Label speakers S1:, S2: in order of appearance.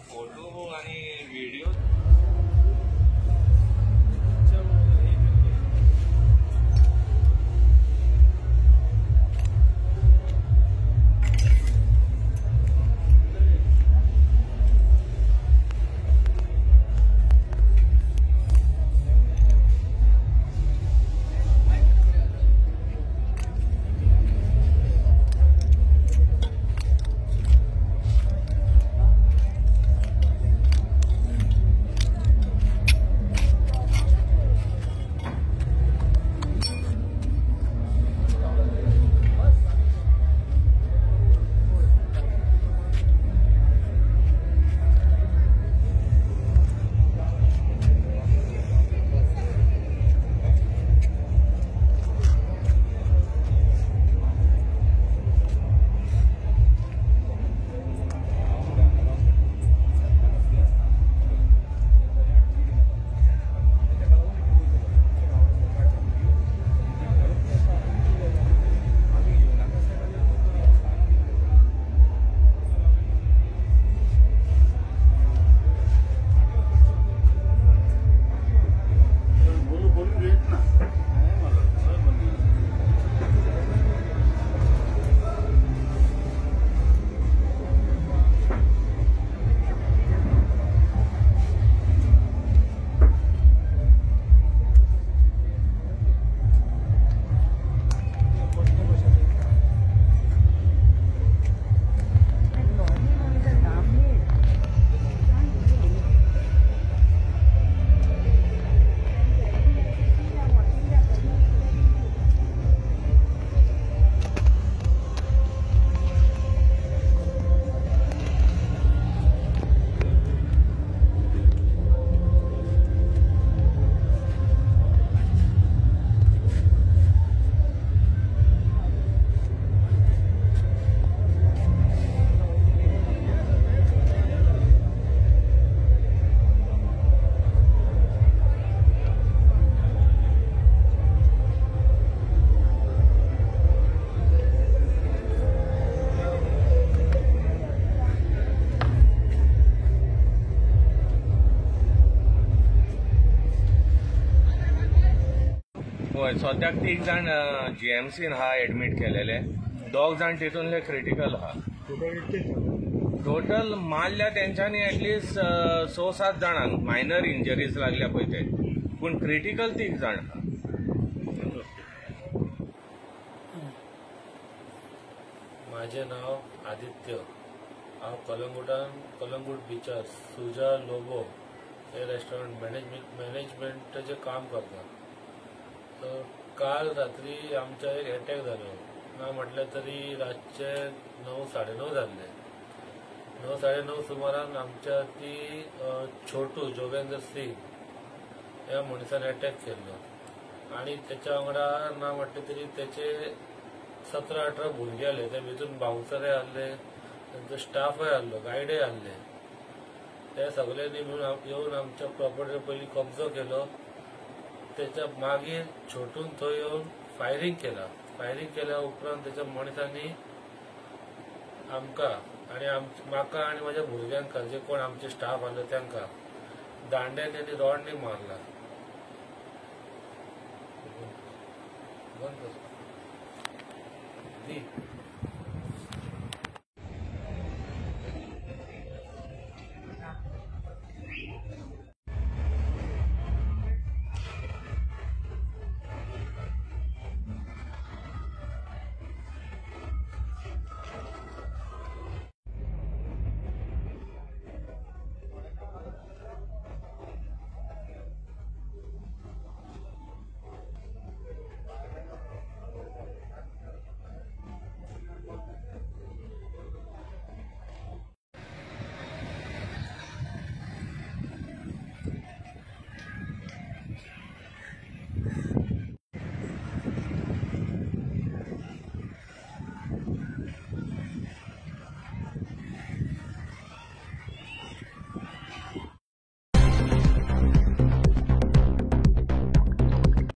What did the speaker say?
S1: Photo आणि video सद्याक 3 जाण जीएमसीन हा एडमीट केलेले, 2 जाण तितूंतले क्रिटिकल हा. टोटल मारल्या तेंच्यांनी एटलिस्ट 6-7 जाणांक मायनर इंजरीज लागल्या पळय ते, पूण क्रिटिकल 3 जाण हा.
S2: माझे नाव आदित्य, हांव कलंगूटान कलंगूट बिचार सुजा लोबो हे रेस्टॉरंट मॅनेजमेंटाचें काम करता. तर काल रात्री आमच्या एक अटॅक जालो, ना म्हटल्यार तरी रातचे 9 साडे 9 जाल्ले. 9 साडे 9 सुमारान आमच्या ती छोटू जोगेंद्र सिंग ह्या मनशान अटॅक केल्लो आनी तेच्या वांगडा ना म्हटलें तरी तेचे 17-18 भुरगे आसले. ते भितून बाउन्सरय आसले, तेंचो स्टाफय आसलो, गायडय आसले. ते सगळ्यांनी मेळून येवन आमच्या प्रॉपर्टीर पयलीं कब्जो केलो. त्याच्या मागीर छोटून थंय येवन फायरींग केला. फायरींग केल्या उपरांत त्याच्या मनशांनी आमकां आनी म्हाका आनी म्हाज्या भुरग्यांक जे कोण आमचे स्टाफ आसले तांकां दांड्यांनी आनी रॉडनी मारला. बंद कर.